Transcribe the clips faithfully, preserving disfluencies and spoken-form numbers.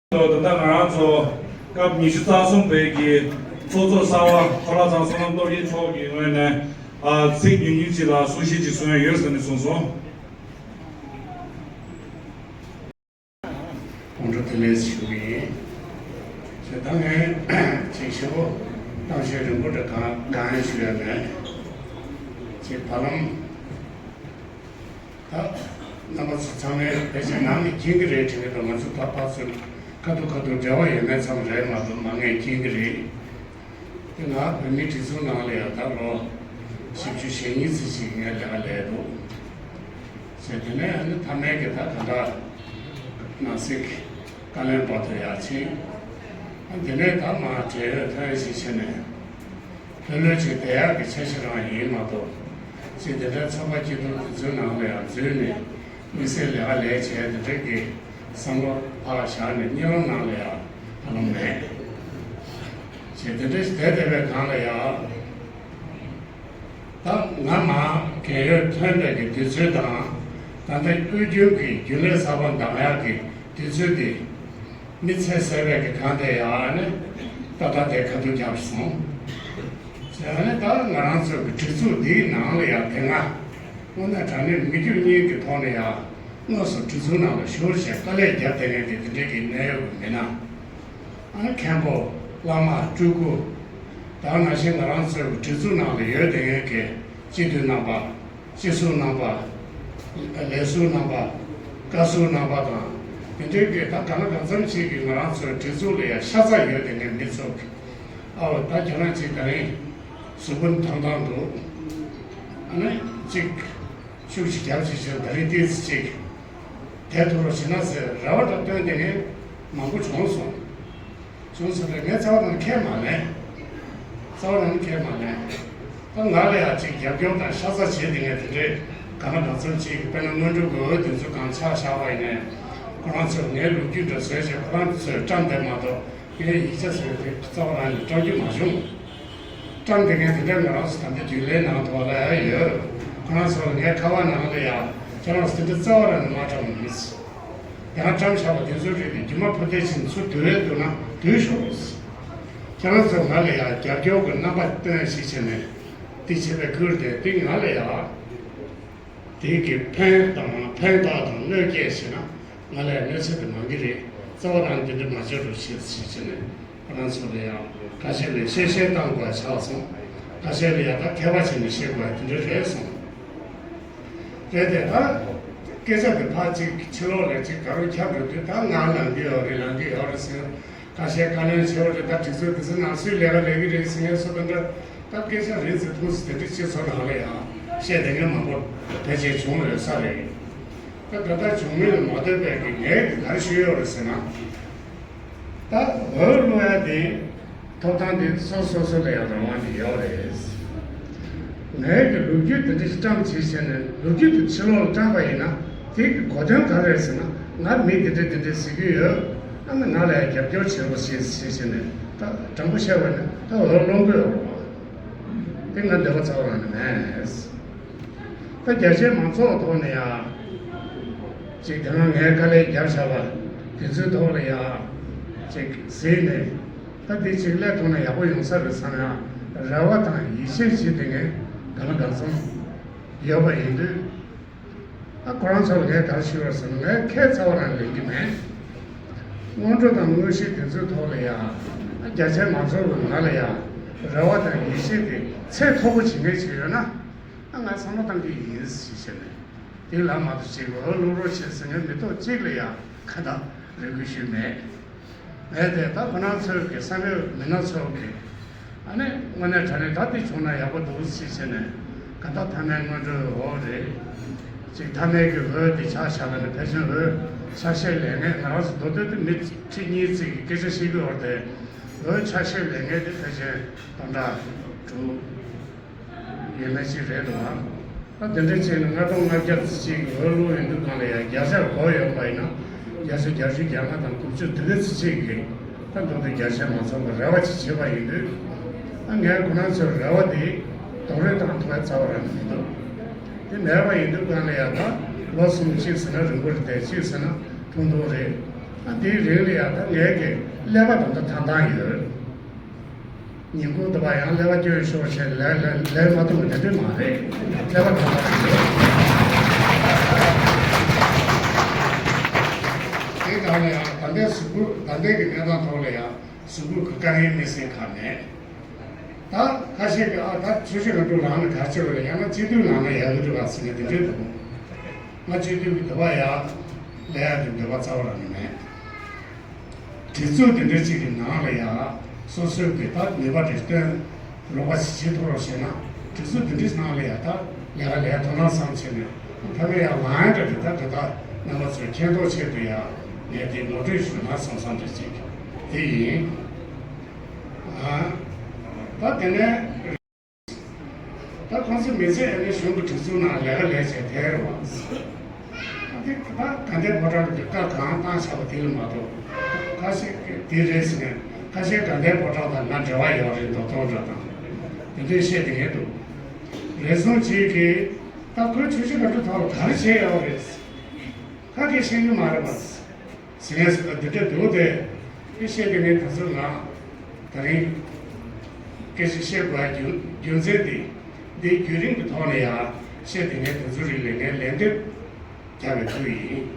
ད་ལྟ་ང་རང་ཚོ་སྐབས་ཉི་ཤུ་རྩ་གསུམ་པའི་གི་ཚོགས་གཙོ་གསར་པ་ཁོ་ལག་ཚང་བསོད་ནམས་སྟོབས་རྒྱས་མཆོག་གི་ངོས་ནས་ཨ་ཚིག་ཉུང་ཉུང་ཅིག་ལ་གསུང་བཤད་ཅིག་གསུང་ཡ་ཡོད་ཟེར་ནས་གསུངས་སོང་། དགོང་དྲོ་བདེ་ལེགས་ཞུ་གི་ཡིན། ཞེ་ད་ངས་ཅིག་ཞེ་པོ་གཏམ་བཤད་རིང་པོ་འདྲ་གང་གང་ཡང་ཞུ་ཡ་མེད། ཅིག་བར་ལམ། ད་རྣམ་པ་ཚོ་ཚང་མས་ཕལ་ཆེར་ནང་ནས་མཁྱེན་གྱི་རེད་དྲན་གྱི་འདུག་ང་ཚོ་ད་ཕར་ཚུར་ཁ་ཐུག་ཁ་ཐུག་འབྲེལ་བ་ཡོད་མེད་ཙམ་རེད་མ་གཏོགས་མང་ངས་མཁྱེན་གྱི་རེད། དེ་ང་བོད་མིའི་སྒྲིག་འཛུགས་ནང་ལ་ཡང་ད་ལོ་བཞི་བཅུ་ཞེ་གཉིས་ཙམ་ཞིག་ངས་ལས་ཀ་ལས་འདུག་བྱས་དེ་ནས་ཨ་ནི་མཐའ་མའི་གི་ད་ག་འདྲ་ནང་སྲིད་བཀའ་བློན་བར་དུ་ཡར་ཕྱིན། ཨ་དེ་ནས་ད་མར་བགྲེས་ཡོལ་ཐོན་ཞིག་བྱས་ནས། ལྷོད་ལྷོད་ཅིག་བསྡད་ཡག་གི་འཆར་གཞི་རང་ཡིན་མ་གཏོགས། ཅིག་དེ་འདྲའི་ཚོགས་པ་སྐྱིད་སྡུག་དེ་ཚོའི་ནང་ལ་ཡང་འཛུལ་ནས་དམིགས་བསལ་ལས་ཀ་ལས་བྱས་དེ་འདྲའི་གི་བསམ་བློ་ཕར་བཞག་ནས་གཉིད་ལམ་ནང་ལ་ཡང་ཧ་ལམ་མེད། ཅིག་དེ་འདྲ་ཞིག་བསྡད་བསྡད་པའི་སྒང་ལ་ཡང་། ད་ང་མར་བགྲེས་ཡོལ་ཐོན་པའི་གི་དུས་ཚོད་དང་། ད་ལྟ་དབུས་རྒྱུན་གྱི་རྒྱུན་ལས་གསར་པ་འདེམས་ཡག་གི་དུས་ཚོད་དེ། མི་ཚེ་ཟེར་བའི་གི་གང་དེ་ཡང་ནི་ཏག་ཏག་དེ་ཁ་ཐུག་བརྒྱབ་སོང་། ཟེར་ནས་ད་ང་རང་ཚོ་གི་སྒྲིག་འཛུགས་འདིའི་ནང་ལ་ཡང་དེ་སྔ་དངོས་གནས་དྲང་གནས་མི་རྒྱུ་གཉིས་ཀྱི་ཐོག་ནས་ཡང་དངོས་སུ་སྒྲིག་འཛུགས་ནང་ལ་ཞུགས་བྱས་དཀའ་ལས་བརྒྱབ་བསྡད་མཁན་དེ་དེ་འདྲའི་གི་གནད་ཡོད་པ་མི་སྣ། ཨ་ནི་མཁན་པོ་བླ་མ་སྤྲུལ་སྐུ། ད་ནང་བཞིན་ང་རང་ཚོའི་སྒྲིག་འཛུགས་ནང་ལ་ཡོད་བསྡད་མཁན་གྱི་སྤྱི་འཐུས་རྣམ་པ། སྤྱི་ཟུར་རྣམ་པ། ལས་ཟུར་རྣམ་པ། བཀའ་ཟུར་རྣམ་པ་དང་། དེ་འདྲའི་གི་ད་གང་ལ་གང་འཚམ་ཞིག་གིས་ང་རང་ཚོའི་སྒྲིག་འཛུགས་ལ་ཡང་ཤ་ཚ་ཡོད་དེ་ངས་མི་ཚོ་གི། ཨའོ་ད་ཁྱེད་རང་ཅིག་ད་རིང་གཟུགས་པོ་ཐང་ཐང་འདུག་ཨ་ནི་ཅིག་ཤུགས་ཅིག་རྒྱབ་ཅིག་བྱས་ད་རིང་ཏོག་ཙམ་ཅིག་བསྡད་ཐུབ་རོགས་བྱེད་ན་ཟེར་རེ་བ་འདྲ་བཏོན་དེ་ངས་མང་པོ་བྱུང་སོང་། བྱུང་སོང་རེད། ངས་རྩ་བ་ནང་ཁས་མ་ལེན། རྩ་བ་ནང་ཁས་མ་ལེན། ད་ང་ལ་ཡང་ཅིག་རྒྱབ་སྐྱོར་དང་ཤ་ཚ་བྱེད་དེ་ངས་དེ་འདྲའི་གང་ལ་གང་འཚམ་ཅིག་དཔེར་ན་སྔོན་འགྲོ་གི་འོས་དེ་ཚོ་གང་ཆགས་བཞག་པ་ཡིན་ནའི་ཁོ་རང་ཚོས་ངའི་ལོ་རྒྱུས་འདྲ་བཟོས་བྱས་ཁོ་རང་ཚོས་བཀྲམ་བསྡད་མ་གཏོགས་ངས་ཡིག་ཆ་བཟོས་དེ་རྩ་བ་ནང་ནས་བཀྲམ་རྒྱུ་མ་བྱུང་། བཀྲམ་བསྡད་མཁན་དེ་འདྲ་ང་རང་ཚོ་ད་ལྟ་རྒྱུན་ལས་ནང་དུ་ལ་ཡང་ཡོད། ཁོ་རང་ཚོ་ལ་ངའི་ཁ་པར་ནང་ལ་ཡང་ཁྱེད་རང་ཚོ་དེ་འདྲ་རྩ་བ་རང་ནས་མ་བཀྲམ་མི་སྲིད། ཡང་བཀྲམ་བཞག་པ་དེ་ཚོའི་རིགས་དེ་རྒྱུ་མ་ཕུ་ཏེ་ཕྱིན་ཚུར་བསྡུ་རེས་འདུག་ན་བསྡུས་ཤོག་ཁྱེད་རང་ཚོ་ང་ལ་ཡང་རྒྱབ་སྐྱོར་གྱི་རྣམ་པ་སྟོན་ཞིག་བྱས་ནས་དེ་བྱས་པའི་ཁུལ་དེ་དེ་ང་ལ་ཡང་དེ་གི་ཕན་དང་ཕན་ཐོགས་དང་གནོད་སྐྱེལ་བྱས་ན་ང་ལ་ཡང་གནོད་འཚེ་དེ་མང་གི་རེད། རྩ་བ་རང་དེ་འདྲ་མ་བྱེད་རོགས་ཞེས་ཞེས་བྱས་ནས་ཁོ་རང་ཚོ་ལ་ཡང་ཁ་ཤས་ལ་བཤད་བཤད་བཏང་དགོས་ཆགས་སོང་། ཁ་ཤས་ལ་ཡང་ད་མཁས་པ་བྱས་ནས་བཤད་དགོས་དེ་འདྲ་རེད་སོང་། རེད་དེ་ད་སྐད་ཆ་དེ་ཕར་ཅིག་ཕྱི་ལོགས་ལ་ཅིག་ག་རུ་ཁྱབ་འགྲོ་དུས་ད་ང་ལངས་ཀྱི་ཡོད་རེད་ལངས་ཀྱི་ཡོད་རེད་ཟེར། ཁ་ཤས་བཀའ་བློན་ཆེ་བ་རེད། ད་སྒྲིག་འཛུགས་དེ་ཚོ་ནང་སུས་ལས་ཀ་ལས་ཀྱི་རེད་ཟེར་མཁན་སོགས་དེ་འདྲ་ད་སྐད་ཆ་རེད་ཟེར་ཐུག་ཟེར་དེ་འདྲ་སྤྱི་ཚོགས་ནང་ལ་ཡང་བཤད་བསྡད་མཁན་མང་པོ་ཕལ་ཆེར་བྱུང་ཡོད་ས་རེད། ད་ད་ལྟ་བྱུང་མིན་ལ་མ་ལྟོས་པའི་གི་ངས་དེ་ག་རེ་ཞུས་ཡོད་རེད་ཟེར་ན། ད་འོས་བླུག་ཡ་དེ་ཐོབ་ཐང་དེ་སོ་སོ་སོ་ལ་ཡང་རང་དབང་དེ་ཡོད་རེད། ངའི་གི་ལོ་རྒྱུས་དེ་འདྲ་ཞིག་བཀྲམ་བྱས་བྱས་ནས་ལོ་རྒྱུས་དེ་ཕྱི་ལོགས་ལ་བཀྲམ་པ་ཡིན་ན་དེ་གི་གོ་དོན་ག་རེ་རེད་ཟེར་ན་ང་མི་དེ་འདྲ་དེ་འདྲ་ཟེར་གྱི་ཡོད། ཨ་ནི་ང་ལ་ཡང་རྒྱབ་སྐྱོར་བྱེད་རོགས་བྱས་བྱས་བྱས་ནས་ད་དྲང་པོ་བཤད་པ་ནི་ད་འོས་སློང་གི་ཡོད་རེད་བ། དེ་ང་འདོད་པ་རྩ་བ་རང་ནས་མེད། ད་རྒྱ་ཆེའི་མང་ཚོགས་ཐོག་ནས་ཡང་ཅིག་དེ་སྔ་ངས་དཀའ་ལས་བརྒྱབ་བཞག་པ་དེ་ཚོའི་ཐོག་ལ་ཡང་ཅིག་གཟིགས་ནས་ད་དེ་ཅིག་སླད་ཐོག་ནས་ཡག་པོ་ཡོང་ས་རེད་བསམ་ཡང་རེ་བ་དང་ཡིད་ཆེས་བྱེད་དེ་ངས་གང་ལ་གང་འཚམ་ཡོད་པ་ཡིན་དུས། ཨ་ཁོ་རང་ཚོ་ལ་ངས་ག་རེ་ཞུ་བ་ཟེར་ན་ངས་ཁས་རྩ་བ་རང་ལེན་གྱི་མེད། སྔོན་འགྲོ་དང་དངོས་གཞི་དེ་ཚོའི་ཐོག་ལ་ཡང་ཨ་རྒྱ་ཆེའི་མང་ཚོགས་ཀྱི་ངོས་ལ་ཡང་རེ་བ་དང་ཡིད་ཆེས་དེ་ཚད་མཐོ་པོ་བྱེད་མཁན་ཞིག་ཡོད་ན་ཨ་ང་བསམ་བློ་བཏང་གི་ཡིན་ཞེས་བཤད་ནས་དེ་ལ་མ་གཏོགས་ཅིག་འོས་བླུག་རོགས་བྱེད་ཟེར་མཁན་མི་ཐོག་གཅིག་ལ་ཡང་གང་ལྟར་རེ་སྐུལ་ཞུས་མེད། ངས་དེ་ད་ཁོ་རང་ཚོའི་གི་བསམ་ཡོད་མི་སྣ་ཚོ་གི་ཨ་ནི་དངོས་གནས་དྲང་གནས་ད་དེ་བྱུང་ན་ཡག་པོ་འདུག་ཟེར་བྱས་ནས་ག་ད་མཐའ་མའི་སྔོན་འགྲོའི་འོག་རེད། ཅིག་མཐའ་མའི་གི་འོས་དེ་ཆ་བཞག་པ་ནི་ཕལ་ཆེར་འོས་ཆ་ཤས་ལེན་མཁན་ང་རང་ཚོ་མདོ་སྟོད་དུ་མི་ཁྲི་གཉིས་ཙམ་གི་སྐད་ཆ་བཤད་ཀྱི་ཡོད་རེད་དེ་འོས་ཆ་ཤས་ལེན་མཁན་དེ་ཕལ་ཆེར་སྟོང་ཕྲག་དྲུག་ཡས་མས་ཅིག་རེད་འདུག་ཨ། ད་དེ་འདྲ་བྱས་ན་ལྔ་སྟོང་ལྔ་བརྒྱ་ཙམ་ཅིག་འོས་བླུགས་ཡོང་དུས་གང་ལ་ཡང་བརྒྱ་ཆ་བགོས་ཡོད་པ་ཡིན་ན་བརྒྱ་ཆ་བརྒྱད་ཅུ་གྱ་ལྔ་དང་དགུ་བཅུ་དེ་ག་ཙམ་ཅིག་གིས་ད་མདོ་སྟོད་རྒྱ་ཆེ་མང་ཚོགས་ཀྱི་རེ་བ་ཅིག་བྱེད་པ་ཡིན་དུས། ད་ངས་ཁོ་རང་ཚོའི་རེ་བ་དེ་རྡོག་རོལ་བཏང་ཐུབ་པའི་རྩ་བ་རང་མི་འདུག་དེ་མེད་པ་ཡིན་དུས་གང་ལ་ཡང་ད་ལོ་གསུམ་གཅིག་ཟེར་ན་རིང་པོ་རེད་དེ་གཅིག་ཟེར་ན་ཐུང་ཐུང་རེད། ད་ འདིའི་རིང་ལ་ཡང་ད་ངས་ཀྱི་ཀླད་པ་དང་ད་ཐང་ཐང་ཡོད། ཉིན་གུང་དུ་བ་ཡང་ཀླད་པ་སྐྱོན་ཤོར་བྱས་ལས་ལས་ལས་མ་ཐུབ་པ་དེ་འདྲ་མ་རེད། ཀླད་པ་ཐང་ཐང་ཡོད། དེ་ག་ལ་ཡང་ད་ལྟའི་གཟུགས་པོ་ད་ལྟའི་གི་གནས་སྟངས་ཐོག་ལ་ཡང་གཟུགས་པོ་གི་དཀའ་ངལ་མི་སེམས་ཁ་མེད། ད་ཁ་ཤས་ཀྱིས་ཨ་ད་ཆོས་སྲིད་ལ་འགྲོ་ལངས་ན་ག་ཆེ་བ་རེད། ཡང་ན་སྤྱི་འཐུས་ལངས་ན་ཡག་གི་འདུག་ག་ཟེར་ནས་དེ་འདྲས་འདུག་ང་སྤྱི་འཐུས་ཀྱི་འདོད་པ་ཡག་ལས་ཡག་གི་འདོད་པ་རྩ་བ་རང་ནས་མེད། སྒྲིག་འཛུགས་དེ་འདྲས་ཅིག་གི་ནང་ལ་ཡང་སོ་སོའི་གི་ད་ནུས་པ་དེ་བཏོན་རོགས་པ་ཞིག་བྱེད་ཐུབ་རོགས་བྱས་ན། སྒྲིག་འཛུགས་དེ་འདྲས་ནང་ལ་ཡང་ད་ལས་ཀ་ལས་དོ་སྣང་བསམ་བྱས་ནས་ཕ་གི་ཡང་ལངས་ཡག་འདྲ་གི་ད་གི་ད་རྣམ་པ་ཚོས་མཁྱེན་རྟོགས་ཆེད་དུ་ཡང་ངས་དེ་ངོ་སྤྲོད་ཞུས་ན་བསམ་བསམ་འདྲ་ཅིག་དེ་ཡིན། ཨ། ད་དེ་ནས་ད་ཁོང་ཚོའི་མི་ཚེ་ཨ་ནི་གཞུང་གི་སྒྲིག་འཛུགས་ནང་ལས་ཀ་ལས་བྱས་དེ་རེད་བ། ད་དེ་ད་དགའ་ལྡན་ཕོ་བྲང་གི་བཀའ་གང་བཏང་བཞག་པ་དེ་ལ་མ་གཏོགས། ཁ་ཤས་ཀྱིས་དེ་རེད་ཟེར་ནས་ཁ་ཤས་དགའ་ལྡན་ཕོ་བྲང་དང་ང་འབྲེལ་བ་ཡོད་རེད་མདོག་མདོག་འདྲ་དང་དེ་འདྲས་བཤད་དེ་ངས་འདུག་རེ་ཟུང་གཅིག་གིས་ད་ཁོས་ཆུ་བཞི་སྒང་དྲུག་ཐོག་ལ་ག་རེ་བྱས་ཡོད་རེད། ཁ་སྐད་བཤད་ཀྱི་མ་རེད་པ། ཟེར་ཡས་སུ་ད་འདི་འདྲ་འདུག་སྟེ། དེ་བཤད་དེ་ངས་ད་ཚོད་ལ། ད་རིང་། སྐད་ཆ་བཤད་དགོས་རྒྱུ་རྒྱུ་མཚན་དེ། འདིའི་བརྒྱུད་རིམ་གྱི་ཐོག་ནས་ཡང་བཤད་དེ་ངས་དེ་ཚོ་རིགས་ལས་ངས་ལན་འདེབས་རྒྱག་པའི་ཚུལ་ཡིན།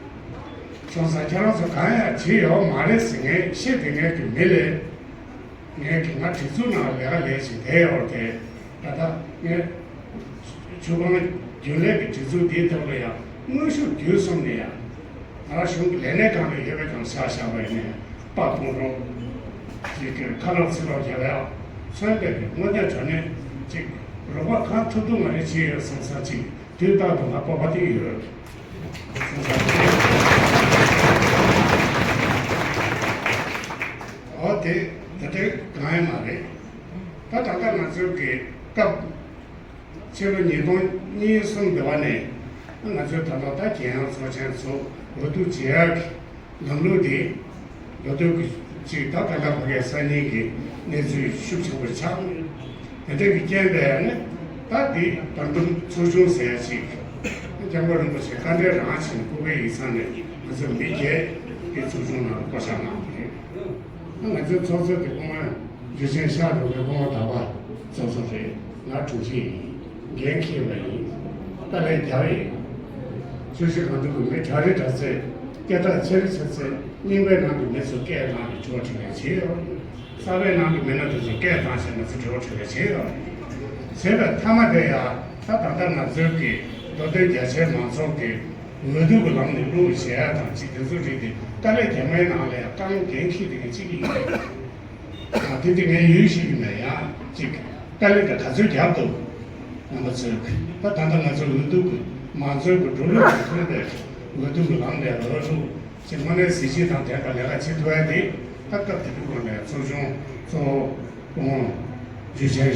སོང་ཙང་ཁྱེད་རང་ཚོ་གང་ཡང་བྱེད་ཡོད་མ་རེད་ཟེར་ངས་བཤད་དེ་ངས་ཀྱི་མི་ལས། ངས་ཀྱི་ང་སྒྲིག་འཛུགས་ནང་ལས་ཀ་ལས་བཞིན་བསྡད་ཡོད་དེ། ད་ལྟ་ངས་ཆུ་སྒང་རྒྱུན་ལས་ཀྱི་སྒྲིག་འཛུགས་འདིའི་ཐོག་ལ་ཡང་དངོས་ཤུགས་བརྒྱུད་གསུམ་ནས་ཡང་ང་རང་གཞུང་གི་ལས་སྣེ་ཁང་ནས་ཡོད་པའི་གང་ཤག་བཞག་པ་ཡིན་ནའི་དཔའ་སྤུངས་རོགས་ཀྱི་ཁ་ལག་ཚིག་ལོག་རྒྱག་ཡག་མཚོན་པའི་དངོས་གནས་དྲང་གནས་ཅིག་རོགས་པ་གང་ཐུབ་ཐུབ་ང་རེ་བྱས་ཡོད་བསམ་ས་ཅིག་དུས་རྟག་ཏུ་ང་སྤོབས་པ་དེ་ཡོད། འོ་དེ་དེ་འདྲའི་གང་ཡང་མ་རེད། ད་ད་ལྟ་ང་ཚོའི་གི་སྐབས་ཕྱི་ལོ་ཉིས་སྟོང་གཉིས་གསུམ་འདི་བ་ནས་ང་ཚོའི་ད་ལྟ་ད་རྒྱལ་ཡོངས་ཚོགས་ཆེན་ཚོ་འོས་བསྡུ་བྱེད་ཡག་གི་ལམ་ལུགས་དེ་མདོར་བསྡུས་ཀྱི་ཅིག་ད་ག་ད་ཕ་གའི་སང་ཉིན་གྱི་གནས་ཚུལ་ཤུགས་ཆེན་པོ་ཆགས། དེ་འདྲ་གི་རྐྱེན་པས་ནི་ད་འདི་ད་དུང་ཚོགས་ཆུང་ཟེར་ཡ་ཅིག་སྐྱབས་མགོན་རིན་པོ་ཆེ་བཀའ་འབྲེལ་རང་བྱས་ནས་སྐུ་སྒེར་ཡིག་ཚང་ནས་ང་ཚོ་མི་བརྒྱད་ཀྱི་ཚོགས་ཆུང་ནང་བསྐོ་བཞག་གནང་བ་རེད། ང་ཚོའི་ཚོགས་གཙོ་དེ་སྐུ་ངོ་འཇུ་ཆེན་ཤག་འགྲོ་མཁན་སྐུ་ངོ་དག་པ་ཚོགས་གཙོ་རེད། ང་དྲུང་ཆེ་ཡིན། འགན་འཁྱེར་བ་ཡིན། དཀའ་ལས་རྒྱབ་ཡིན། ཆུ་བཞི་སྒང་དྲུག་གི་མི་དྲག་རེ་དྲག་ཚེ་སྐད་གྲགས་ཆེ་རེ་ཆེ་ཚེ་རྙིང་པའི་ནང་གི་མི་ཚོ་སྐད་བཏང་ནས་དྲི་བ་དྲིས་ལན་བྱེད་ཡོད། གསར་པའི་ནང་གི་མི་སྣ་དེ་ཚོ་སྐད་བཏང་བྱས་ང་ཚོ་དྲི་བ་དྲིས་ལན་བྱེད་ཡོད། བྱས་པའི་མཐའ་མ་དེ་ཡང་ད་ད་ལྟ་ང་ཚོའི་གི་མདོ་སྟོད་རྒྱ་ཆེའི་མང་ཚོགས་ཀྱི་འོས་བསྡུ་གི་ལམ་ནས་བླུག་བྱེད་ཡ་དང་ཅིག་དེ་ཚོ་རིགས་དེ་དཀའ་ལས་རྒྱབ་མཁན་ནང་ལ་ཡང་དཀའ་ངལ་འགན་འཁྱེར་དེ་གི་གཅིག་ཡིན། ད་དེ་དེ་ངས་ཡུལ་ཞིག་ཡིན་ན་ཡང་ཅིག་དཀའ་ལས་དེ་ག་ཚོད་རྒྱབ་འདུག་རྣམ་པ་ཚོས་ད་ད་ལྟ་ང་ཚོ་འོས་བསྡུ་གི་མང་གཙོའི་གི་འགྲོ་ལུགས་དང་མཐུན་པའི་འོས་བསྡུ་གི་ལམ་ནས་འོས་བླུག་ཅེས་དངོས་གནས་གཟི་བརྗིད་དང་ལྡན་པ་ལས་ཀ་བྱེད་ཐུབ་ཡ་དེ་ད་སྐབས་དེ་དུས་སྒང་ལ་ཚོགས་ཆུང་གཙོ་བོ་སྐུ་ངོ་འཇུ་ཆེན་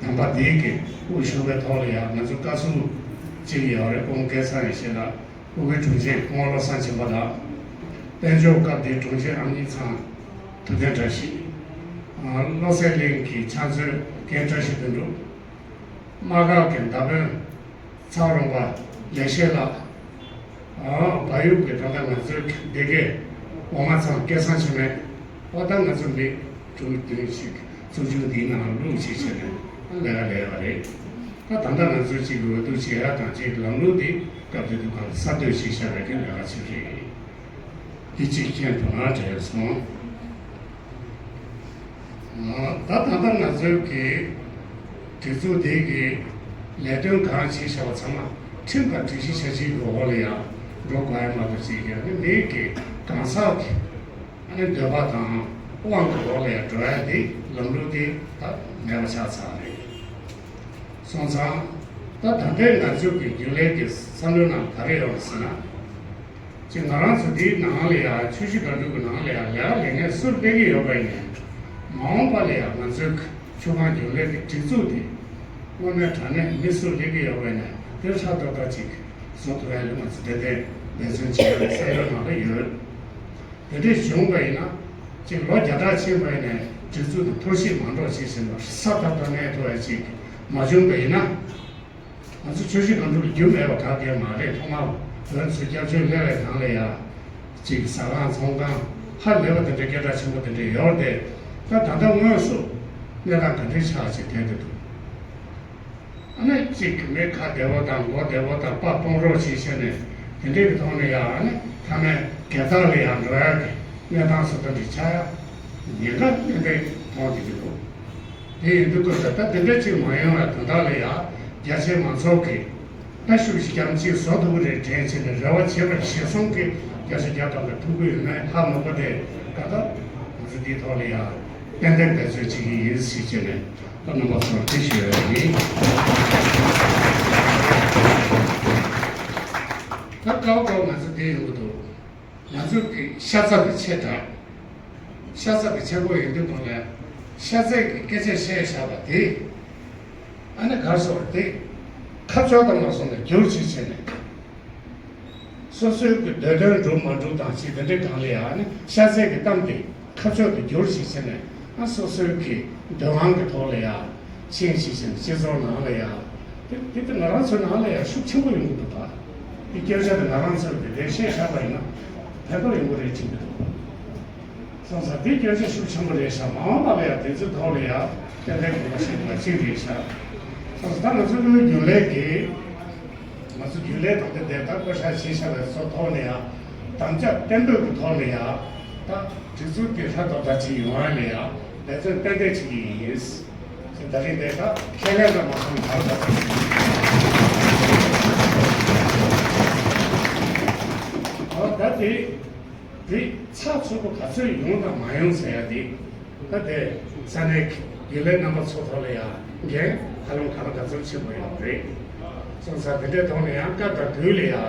དམ་པ་དེའི་གི་དབུ་བཞུགས་པའི་ཐོག་ལ་ཡང་ང་ཚོ་བཀའ་ཟུར་གཅིག་ཡོད་རེད། སྐུ་ངོ་སྐལ་བཟང་ཡེ་ཤེས་ལགས། སྐུ་སྒེར་དྲུང་ཆེ་སྐུ་ངོ་བློ་བཟང་སྦྱིན་པ་ལགས། དཔལ་འབྱོར་སྐབས་དེའི་དྲུང་ཆེ་ཨ་མྱེས་ཚང་ཐུབ་བསྟན་བཀྲ་ཤིས། བློ་གསལ་གླིང་གི་ཕྱག་མཛོད་རྒན་བཀྲ་ཤིས་དོན་གྲུབ། དམག་སྒར་གྱི་མདའ་དཔོན་ཚ་རོང་པ་ལེགས་བཤད་ལགས། བལ་ཡུལ་གྱི་ད་ལྟ་ང་ཚོའི་སྡེ་དགེ་འོ་མ་ཚང་སྐལ་བཟང་ཆེན་མོས་ཨོ་ད་ང་ཚོ་མི་དྲུག་བདུན་ཞིག་ཚོགས་ཆུང་འདིའི་ནང་བླུགས་ཞེས་བྱས་ནས་ལས་ཀ་ལས་པ་རེད། ད་ད་ལྟ་ང་ཚོའི་གཅིག་གི་འོས་བསྡུ་བྱེད་ཡག་དང་གཅིག་ལམ་ལུགས་འདི་སྐབས་དེ་དུས་གང་གསར་གཏོད་ཞིག་བྱ་བའི་གི་ལས་ཀ་ཅིག་རེད། འདི་གཅིག་མཁྱེན་ཐུབ་ན་དྲན་སོང་། ད་ད་ལྟ་ང་ཚོའི་གི་སྒྲིག་འཛུགས་འདི་གི་ལས་དོན་གང་བྱེད་བྱ་བ་ཚང་མ་ཁྲིམས་དང་སྒྲིག་གཞི་འཆར་གཞིའི་འོག་ལ་ཡང་འགྲོ་དགོས་ཡ་མ་གཏོགས་ཅིག་ཡང་ནི་མིའི་གི་གང་ཟག་གི་ཨ་ནི་འདོད་པ་དང་དབང་གི་འོག་ལ་ཡང་འགྲོ་ཡ་འདི་ལམ་ལུགས་འདི་ད་མེད་པ་ཆགས་ཚར་རེད། སོང་ཙང་ད་ད་ལྟའི་ང་ཚོའི་གི་རྒྱུན་ལས་ཀྱི་བསམ་བློའི་ནང་ག་རེ་ཡོད་རེད་ཟེར་ན། ཅིག་ང་རང་ཚོ་འདིའི་ནང་ལ་ཡང་ཆུ་བཞི་སྒང་དྲུག་གི་ནང་ལ་ཡང་ལས་ཀ་ལས་མཁན་སུ་སླེབས་ཀྱི་ཡོད་པ་ཡིན་ནའི། མ་འོངས་པ་ལ་ཡང་ང་ཚོའི་ཆུ་སྒང་རྒྱུན་ལས་ཀྱི་སྒྲིག་འཛུགས་དེ་དངོས་གནས་དྲང་གནས་མི་སུ་སླེབས་ཀྱི་ཡོད་པ་ཡིན་ནའི་དེར་ཧྲ་ཏོག་ཏོག་ཅིག་བཟོ་ཐུབ་ཡ་ལ་ང་ཚོ་ཏན་ཏན་འབད་བརྩོན་བྱེད་ཡ་ལ་བསམ་བློའི་ནང་ལ་ཡོད། དེ་འདྲས་བྱུང་བ་ཡིན་ན་ཅིག་ལོ་བརྒྱ་ཕྲག་ཕྱིན་པ་ཡིན་ནའི་སྒྲིག་འཛུགས་དེ་འཐོར་ཞིག་མ་འགྲོ་ཞེས་ཟེར་ནས་ས་ཐག་ཐག་གནས་ཐུབ་ཡ་ཅིག་མ་བྱུང་བ་ཡིན་ན། ང་ཚོ་ཆུ་བཞི་སྒང་དྲུག་ལ་རྒྱུ་མེད་པ་ག་གེ་མ་རེད། ཐོག་མར་བོད་ཚོས་སྐྱབས་བཅོལ་སླེབས་པའི་ནང་ལ་ཡ་ཅིག་ཟ་ཁང་ཚོང་ཁང་ ཧ་ལས་པ་དེ་འདྲའི་སྐད་གྲགས་ཆེན་པོ་དེ་འདྲ་ཡོད་རེད་དེ། ད་ད་ལྟ་དངོས་སུ་གནས་སྟངས་ག་འདྲའི་ཆགས་ཅིག་བསྡད་ཀྱི་འདུག་ཨ་ནི་གཅིག་གི་མི་ཁ་བདེ་བོ་དང་མགོ་བདེ་བོ་དང་པ་སྤུངས་རོགས་བྱེད་བྱས་ནས་དེ་འདྲའི་གི་ཐོག་ནས་ཡང་ཨ་ནི་མཐའ་མའི་འགལ་ཟླ་ལ་ཡང་འགྲོ་ཡག་གི་གནས་སྟངས་སུ་ད་འདྲ་ཆགས་ཡག་ཉེན་ཁ་ཏན་ཏན་མཐོང་བསྡད་ཀྱི་འདུག་དེ་ཡིན་དུས་སྐབས་ད་ལྟ་དེ་འདྲ་ཅིག་མ་ཡོང་བའི་དོན་དག་ལ་ཡང་རྒྱ་ཆེའི་མང་ཚོགས་ཀྱིས་ད་ཤུགས་ཤིག་རྒྱ་མཚིག་བཟོ་ཐུབ་ཀྱི་རེད་དྲན་བྱས་ནས་རེ་བ་བྱེད་པ་གཞིར་བཟུང་གིས་བརྒྱ་ཆ་བརྒྱ་ཐམ་པའི་ཐུགས་ཁུར་ཡོད་མེད་ཧ་མ་གོ་སྟེ། ད་ལྟ་ང་ཚོ་འདིའི་ཐོག་ལ་ཡང་ཏན་ཏན་འབད་རྩོལ་བྱེད་ཀྱི་ཡིན་ཟེར་བྱས་ནས་ད་རྣམ་པ་ཚོར་དེ་ཞུ་ཡ་ཡིན། ད་སྐབས་སྐབས་ང་ཚོ་འདི་ཡོང་གི་འདུག་ང་ཚོ་གི་ཤ་ཚ་གི་ཆེ་དྲགས། ཤ་ཚ་གི་ཆེན་པོ་ཡིན་དུས་ཐོག་ལ་ཤ་ཚའི་གི་སྐད་ཆ་བཤད་བཞག་པ་དེ། ཨ་ནི་གར་སོང་དེ་ཁ་ཕྱོགས་དང་མ་སོང་ནས་བསྒྱུར་ཅིག་བྱས་ནས། སོ་སོའི་གི་འདོད་དོན་འགྲུབ་མ་འགྲུབ་དང་ཅིག་དེ་འདྲའི་སྒང་ལ་ཡང་ཨ་ནི་ཤ་ཚའི་གི་གཏམ་དེ་ཁ་ཕྱོགས་དེ་བསྒྱུར་ཅིག་བྱས་ནས་ཨ་སོ་སོའི་གི་འདོད་དབང་གི་ཐོག་ལ་ཡང་ཤེས་ཅིག་བྱས་ནས་སྤྱི་ཚོགས་ནང་ལ་ཡང་དེ་དེ་དེ་ང་རང་ཚོའི་ནང་ལ་ཡང་ཤུགས་ཆེན་པོ་ཡོང་གི་འདུག་པ། དེ་སྐད་ཆ་དེ་ང་རང་ཚོས་དེ་འདྲའི་བཤད་བཞག་པ་ཡིན་ན་ཕན་ཐོགས་ཡོང་གི་རེད་དྲན་གྱི་འདུག་སོང་ཙང་དེ་སྐད་ཆ་ཤུགས་ཆེན་པོ་རེད་ཤག་མ་འོངས་པ་ལ་ཡང་དེ་ཚོའི་ཐོག་ལ་ཡང་ཏན་ཏན་དགོངས་པ་བཞེས་དགོས་པ་གཅིག་རེད་ཤག་སོང་ཙང་ད་ང་ཚོ་ལོའི་རྒྱུན་ལས་ཀྱིས་ང་ཚོ་རྒྱུན་ལས་དང་དེ་དེ་ལྟར་བསྐོ་བཞག་བྱས་བཞག་པའི་ཚོ་ཐོག་ནས་ཡང་དམ་བཅའ་བརྟན་པོའི་གི་ཐོག་ནས་ཡང་ད་སྒྲིག་འཛུགས་དེ་ལྷ་ཐོག་ལྟ་ཅིག་ཡོང་བ་ལ་ཡང་འབད་བརྩོན་ཏན་ཏན་བྱེད་ཀྱི་ཡིན། ད་རིང་འདི་ད་ཁས་ལེན་དང་མ་སོང་བར་ད་ད་དེ། དེ་ཚགས་ཚུད་པོ་ག་ཚོད་ཡོང་དང་མ་ཡོང་ཟེར་ཡ་དེ། ད་དེ་ས་གནས་ཀྱི་རྒྱུན་ལས་རྣམ་པ་ཚོ་ཐོག་ལ་ཡང་འགན་ཧ་ལམ་ག་ལ་ག་ཚོད་ཆེན་པོ་ཡོད་རེད། སོང་ཙང་དེ་འདྲའི་ཐོག་ནས་ཡང་སྐབས་དང་དུས་ལ་ཡང་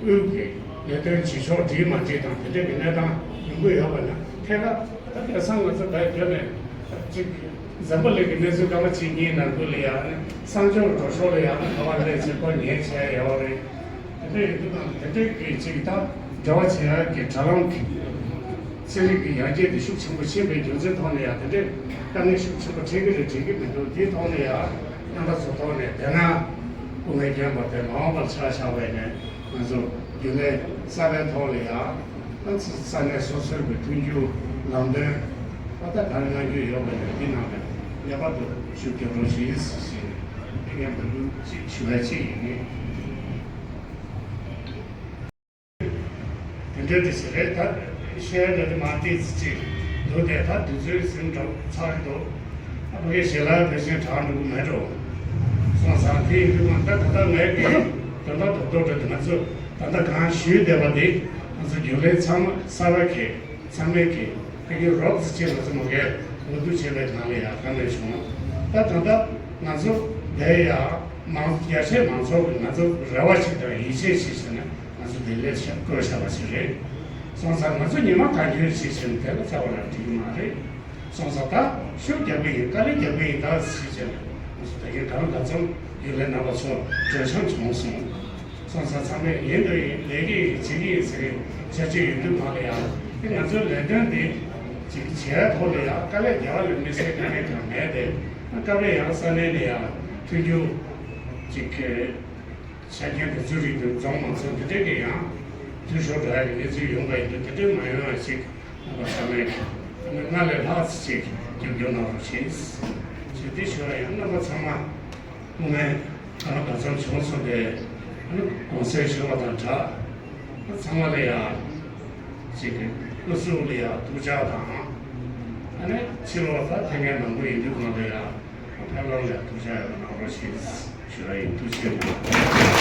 དབུས་ཀྱི་ལས་དོན་བྱེད་ཕྱོགས་འགྲིག་མ་འགྲིག་དང་དེ་འདྲའི་གི་གནས་སྟངས་ཡོང་གི་ཡོད་པ་ན་ཐད་ཀར་ད་དེང་སང་ང་ཚོ་བས་བརྗོད་ནས་གཅིག་འཛམ་བུ་གླིང་གི་གནས་ཚུལ་སྐར་མ་གཅིག་གཉིས་ནང་ཁུལ་ལ་ཡང་གསང་སྤྱོད་འགྲོ་ཕྱོགས་ལ་ཡང་ག་བ་ལས་བྱེད་སྒོ་ཉེས་བྱས་ཡོད་རེད། དེ་འདྲ་ཡིན་དུས་ད་དེ་འདྲའི་གི་ཅིག་ད་འབྲེལ་བ་བྱེད་ཡག་གི་དྲ་ལམ་གི་ཚན་རིག་གི་ཡར་རྒྱས་དེ་ཤུགས་ཆེན་པོ་ཕྱིན་པའི་རྒྱུ་མཚན་ཐོག་ནས་ཡང་དེ་འདྲའི་དཀའ་ངལ་ཤུགས་ཆེན་པོ་འཕྲད་ཀྱི་རེད་འཕྲད་ཀྱི་མི་འདུག་དེའི་ཐོག་ནས་ཡང་རྣམ་པ་ཚོ་ཐོག་ནས་དེ་ན་སྐུ་ངལ་བརྒྱབ་པ་དེ་མ་འོངས་པར་ཆ་བཞག་པ་ཡིན་ན་ང་ཚོ་རྒྱུན་ལས་གསར་པའི་ཐོག་ལ་ཡང་ཨ་ཙི་ས་གནས་སོ་སོའི་གི་མཐུན་འགྱུར་ལམ་སྟོན་ཨ་ད་ག་རེ་གནང་རྒྱུ་ཡོད་པ་ཡིན་ན་འདི་ནང་ནས་ངེས་པར་དུ་ཤུགས་རྒྱབ་རོགས་བྱེད་ཟེར་ནས་ངས་འབོད་སྐུལ་ཅིག་ཞུ་བ་ཅིག་ཡིན། དེ་འདྲ་དེ་ཞིག་རེད། ད་བཤད་ཡ་འདྲ་དེ་མ་བལྟས་ཚེ་ཅིག་འདུག་སྟེ་ད་དུས་ཚོད་ཟིན་འགྲོ་ཚར་འདུག་ཨ་ཕ་གི་ཞལ་ལག་དེ་བཞིན་དྲག་འགྲོ་གི་མེད་འགྲོ་སོང་ཙང་དེ་ཡིན་དུས་ང་ད་ད་ལྟ་ངས་གི་དོན་དག་རྡོག་རྡོག་འདྲ་དེ་ང་ཚོ་ད་ལྟ་གང་ཞུས་བསྡད་པ་དེ་ང་ཚོ་རྒྱུན་ལས་ཚང་མ་གསར་པ་གི་ཚང་མས་གི་ཕ་གི་རོབ་ཙམ་ཅིག་ང་ཚོ་མ་གི་འོས་བསྡུ་བྱས་པའི་ནང་ལ་ཡ་ག་ནས་བྱུང་། ད་ད་ལྟ་ང་ཚོ་བསྡད་ཡ་མང་རྒྱ་ཆེ་མང་ཚོགས་ཀྱི་ང་ཚོ་རེ་བ་ཞིག་དང་ཡིད་ཆེས་ཤིག་བྱས་ན། ང་ཚོ་དེ་ལས་ཆེ་བསྐོས་བཞག་པ་ཞིག་རེད། སོང་ཙང་ང་ཚོ་ཉི་མ་གང་འཁྱོལ་ཞིག་བྱས་ནས་དེ་ལ་བཅར་བ་ལ་འགྲིག་གི་མ་རེད། སོང་ཙང་ད་ཤུགས་རྒྱག་གི་ཡིན། དཀའ་ལས་རྒྱག་གི་ཡིན་ད་ཟེར་བྱས་ནས་ང་ཚོ་ད་གིན་གང་ལ་གང་འཚམ་རྒྱུན་ལས་རྣམ་པ་ཚོ་གྲོས་འཆམ་བྱུང་སོང་། སོང་ཙང་ཚང་མས་ཡིན་དུ་ཡིན་ལས་ཀྱི་ཡིན་བྱེད་ཀྱི་ཡིན་ཟེར་གྱི་བྱ་བྱེད་ཡོད་དུས་གང་ལ་ཡང་དེ་ང་ཚོའི་ལས་དོན་འདི་ཅིག་བྱེད་ཡ་ཐོག་ལ་ཡང་དཀའ་ལས་རྒྱག་ལས་མི་སེར་གང་ཡང་གང་མེད་དེ་སྐབས་རེ་ཡང་ས་གནས་ནས་ཡང་མཐུན་འགྱུར་ཅིག་ཆ་རྐྱེན་དེ་ཚོའི་རིགས་དེ་འཛོམས་མ་ཚོར་དེ་འདྲས་ཀྱི་ཡང་འཐུས་ཤོར་འགྲོ་ཡ་གི་གནས་ཚུལ་ཡོང་པ་ཡིན་དུས་དེ་འདྲས་མ་ཡོང་ཡ་ཞིག་རྣམ་པ་ཚང་མས་སྔར་ལས་ལྷག་ཙམ་ཅིག་རྒྱབ་སྐྱོར་གནང་རོགས་བྱེད། ཞེས་དེ་ཞུ་བ་ཡང་རྣམ་པ་ཚང་མ་སྐུ་ངལ་གང་ལ་གང་འཚམ་བྱུང་སོང་སྟེ་ཨ་ནི་དགོངས་སེལ་ཞུ་བ་དང་སྦྲགས་ཚང་མ་ལ་ཡང་ཅིག་སྐུ་གཟུགས་ལ་ཡང་ཐུགས་ཅག་དང་ཨ་ནི་ཕྱི་ལོགས་ད་ཐེངས་མང་པོ་ཡིན་དུས་གང་ལ་ཡང་ཕན་ལོག་ལ་ཐུགས་ཅག་ཡོད་གནང་རོགས་ཞེས་ཞུ་བ་ཡིན། ཐུགས་རྗེ་ཆེ།